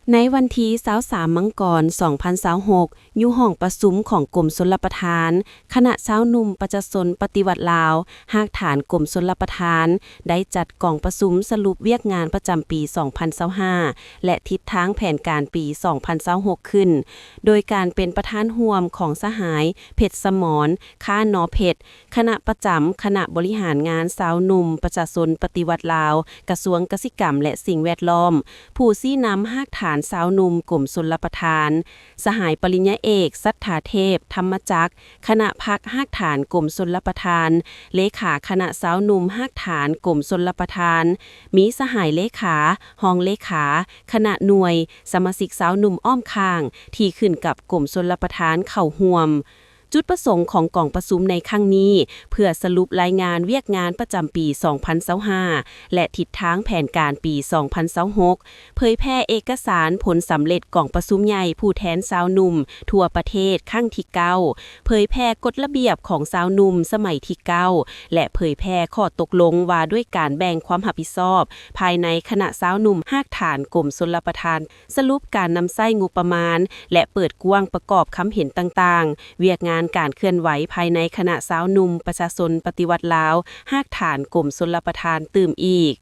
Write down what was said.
ໃນວັນທີຊາວສາມ ມັງກອນ ສອງພັນຊາວຫົກ ຢູ່ຫ້ອງປະຊຸມຂອງກົມຊົນລະປະທານ, ຄະນະຊາວໜຸ່ມປະຊາຊົນປະຕິວັດລາວ ຮາກຖານກົມຊົນລະປະທານ ໄດ້ຈັດກອງປະຊຸມສະຫຼຸບວຽກງານປະຈຳປີສອງພັນຊາວຫ້າ ແລະ ທິດທາງແຜນການປີສອງພັນຊາວຫົກຂຶ້ນ, ໂດຍການເປັນປະທານຮ່ວມຂອງສະຫາຍ ເພັດສະໝອນ ຄ້ານໍເພັດ, ຄະນະປະຈຳຄະນະບໍລິຫານງານຊາວໜຸ່ມປະຊາຊົນປະຕິວັດລາວ, ກະຊວງກະສິກຳ ແລະ ສິ່ງແວດລ້ອມ, ຜູ້ຊີ້ນຳຮາກຖານຊາວໜຸ່ມກົມຊົນລະປະທານ, ສະຫາຍປະລິນຍາເອກ ສັດຖາເທບ ທຳມະຈັກ, ຄະນະພັກຮາກຖານກົມຊົນລະປະທານ, ເລຂາຄະນະຊາວໜຸ່ມຮາກຖານກົມຊົນລະປະທານ, ມີສະຫາຍເລຂາ, ຮອງເລຂາ, ຄະນະໜ່ວຍ, ສະມາຊິກຊາວໜຸ່ມອ້ອມຂ້າງ ທີ່ຂຶ້ນກັບກົມຊົນລະປະທານເຂົ້າຮ່ວມ. ຈຸດປະສົງຂອງກອງປະຊຸມໃນຄັ້ງນີ້ ເພື່ອສະຫຼຸບລາຍງານວຽກງານປະຈຳປີສອງພັນຊາວຫ້າ ແລະ ທິດທາງແຜນການປີສອງພັນຊາວຫົກ, ເຜີຍແຜ່ເອກະສານຜົນສຳເລັດກອງປະຊຸມໃຫຍ່ຜູ້ແທນຊາວໜຸ່ມທົ່ວປະເທດຄັ້ງທີເກົ້າ, ເຜີຍແຜ່ກົດລະບຽບຂອງຊາວໜຸ່ມສະໄໝທີເກົ້າ ແລະ ເຜີຍແຜ່ຂໍ້ຕົກລົງວ່າດ້ວຍການແບ່ງຄວາມຮັບຜິດຊອບພາຍໃນຄະນະຊາວໜຸ່ມຮາກຖານກົມຊົນລະປະທານ, ສະຫຼຸບການນຳໃຊ້ງົບປະມານ ແລະ ເປີດກວ້າງປະກອບຄຳເຫັນຕ່າງໆ, ວຽກງານການເຄື່ອນໄຫວພາຍໃນຄະນະຊາວໜຸ່ມປະຊາຊົນປະຕິວັດລາວ ຮາກຖານກົມຊົນລະປະທານຕື່ມອີກ.